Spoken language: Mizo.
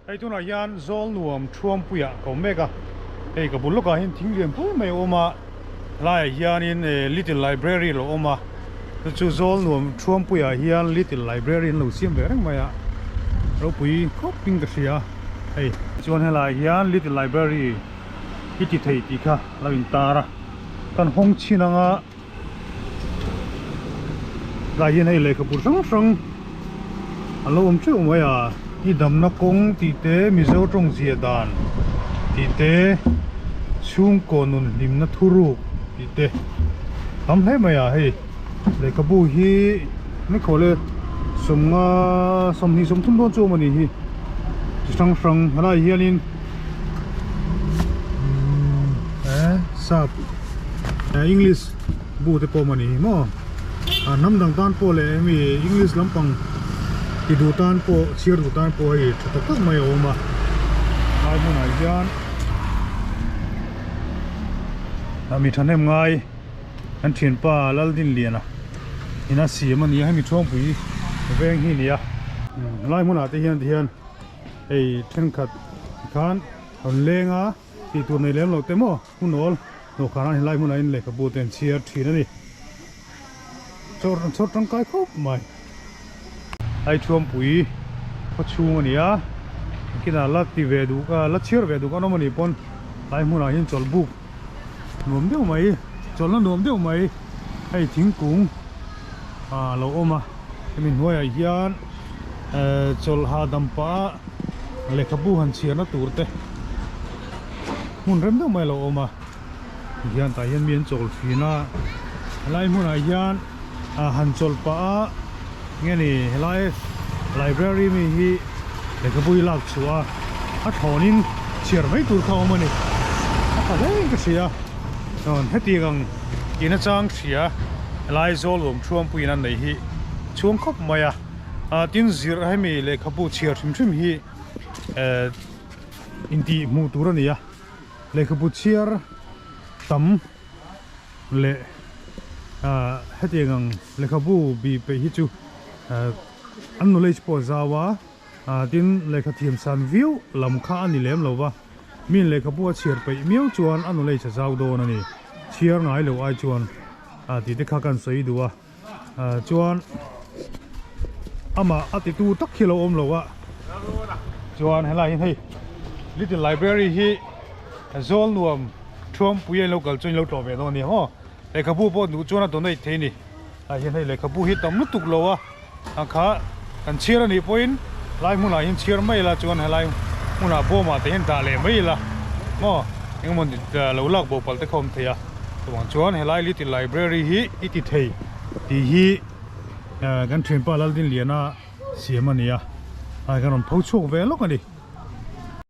Hei tunah hian zawl nuam thuampuiah ka awm mek a, hei ka bul lawkah hian thing lian pui mai a awm a, helaiah hianin little library a lo awm a, chu chu zawl nuam thuampuiah hian little library an lo siam ve reng mai a, ropui khawp in ka hria hei. Chuan helaiah hian little library i ti thei tih kha a lo intar a, kan hawng chhin anga tlai hian hei lehkhabu hrang hrang a lo awm teuh mai a i damna kawng tih te mizo tawng zia dan tih te chhungkaw nun hlimna thuruk tih te tam hle mai a hei lehkhabu hi ni khaw le sawmnga sawmhnih sawmthum dawn chu a awm a ni hi chi hrang hrang helaiah hianin sap English bu te pawh a ni hi maw a hnam dang tan pawh leh hemi English lampang ti duh tan pawh chhiar duh tan pawh hei tha tak tak mai a awm a lai hmunah hian mi thahnem ngai kan thianpa Laldinliana ina siam a ni a hemi chhawngpui veng hi a ni a lai hmunah te hian tihian hei thenkhat khan rawn leng a tih tur nei lem lo te maw. Hmunawl dawhkanah helai hmunah hian lehkhabu te an chhiar thin a ni. Chawr an chhawr tangkai khawp mai. Aithuampui khaw chhung a ni a, kinah la ti ve duh ka la chhiar ve duh ka an awm a nih pawn helai hmunah hian chawlh buk nuam deuh mai chawlhna nuam deuh mai hei thingkung ah a lo awm a hemi hnuaiah hian ehh chawlh hahdam pah a lehkhabu han chhiarna tur te. Hmun rem deuh mai a lo awm a tihian tah hian mi an chawl thin a helai hmunah hian ah han chawlh pah a nge ni helai library mi hi lehkhabu hi lak chhuah a a thlawnin chhiar mai tur kha a awm a ni a tha hle in ka hria chuan hetiang ang tihna chang hria helai zawl awm thuampuiin an neih hi chhuang khawp mai a ah tin zir hemi lehkhabu chhiar hrim hrim hi eh. Intih hmuh tur a ni a, lehkhabu chhiar tam leh ah hetiang ang lehkhabu bih peih hi chu ah an knowledge pawh a zau a, ah tin lehkha thiam san viau lam kha a ni lem lo va, mi lehkhabu a chhiar peih miau chuan a knowledge a zau dawn a ni, chhiar ngai lo ai chuan ah tih te kha kan sawi duh a. Ah chuan amah a titu tak hi a lo awm lo a chuan helai hian hei little library hi zawl nuam thuampui a in lo kal chuan in lo tlawh ve dawn a ni ang aw lehkhabu pawh duh chuan a donate thei a ni ah hian hei lehkhabu hi tam lutuk lo a a kha kan chhiar a nih pawhin lai hmunah hian chhiar mai ila chuan helai hmunah bawmah te hian dah leh mai ila maw engemaw lo lak bo palh te kha awm thei a. Chuvang chuan helai little library hi i ti thei tih hi kan thianpa Laldinliana siam a ni a, ai kan rawn pho chhuak ve lawk a ni.